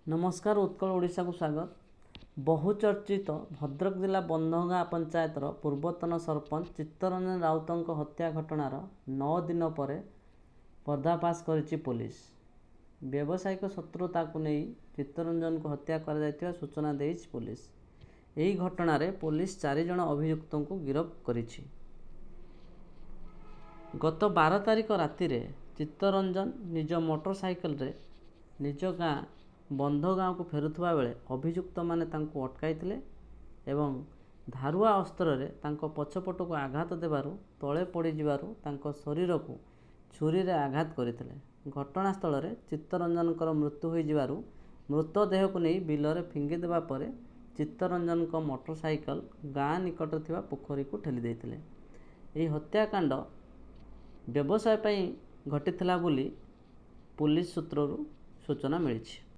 ନମସ୍କାର, ଉତ୍କଳ ଓଡ଼ିଶାକୁ ସ୍ୱାଗତ। ବହୁଚର୍ଚ୍ଚିତ ଭଦ୍ରକ ଜିଲ୍ଲା ବନ୍ଧଗାଁ ପଞ୍ଚାୟତର ପୂର୍ବତନ ସରପଞ୍ଚ ଚିତ୍ତରଞ୍ଜନ ରାଉତଙ୍କ ହତ୍ୟା ଘଟଣାର 9 ଦିନ ପରେ ପର୍ଦ୍ଦାଫାଶ କରିଛି ପୋଲିସ। ବ୍ୟବସାୟିକ ଶତ୍ରୁତାକୁ ନେଇ ଚିତ୍ତରଞ୍ଜନଙ୍କୁ ହତ୍ୟା କରାଯାଇଥିବା ସୂଚନା ଦେଇଛି ପୋଲିସ। ଏହି ଘଟଣାରେ ପୋଲିସ 4 ଜଣ ଅଭିଯୁକ୍ତଙ୍କୁ ଗିରଫ କରିଛି। ଗତ 12 ତାରିଖ ରାତିରେ ଚିତ୍ତରଞ୍ଜନ ନିଜ ମୋଟର ସାଇକେଲରେ ନିଜ ଗାଁ ବନ୍ଧଗାଁକୁ ଫେରୁଥିବା ବେଳେ ଅଭିଯୁକ୍ତମାନେ ତାଙ୍କୁ ଅଟକାଇଥିଲେ ଏବଂ ଧାରୁଆ ଅସ୍ତ୍ରରେ ତାଙ୍କ ପଛପଟକୁ ଆଘାତ ଦେବାରୁ ତଳେ ପଡ଼ିଯିବାରୁ ତାଙ୍କ ଶରୀରକୁ ଛୁରୀରେ ଆଘାତ କରିଥିଲେ। ଘଟଣାସ୍ଥଳରେ ଚିତ୍ତରଞ୍ଜନଙ୍କର ମୃତ୍ୟୁ ହୋଇଯିବାରୁ ମୃତଦେହକୁ ନେଇ ବିଲରେ ଫିଙ୍ଗିଦେବା ପରେ ଚିତ୍ତରଞ୍ଜନଙ୍କ ମୋଟର ସାଇକେଲ ଗାଁ ନିକଟରେ ଥିବା ପୋଖରୀକୁ ଠେଲି ଦେଇଥିଲେ। ଏହି ହତ୍ୟାକାଣ୍ଡ ବ୍ୟବସାୟ ପାଇଁ ଘଟିଥିଲା ବୋଲି ପୋଲିସ ସୂତ୍ରରୁ ସୂଚନା ମିଳିଛି।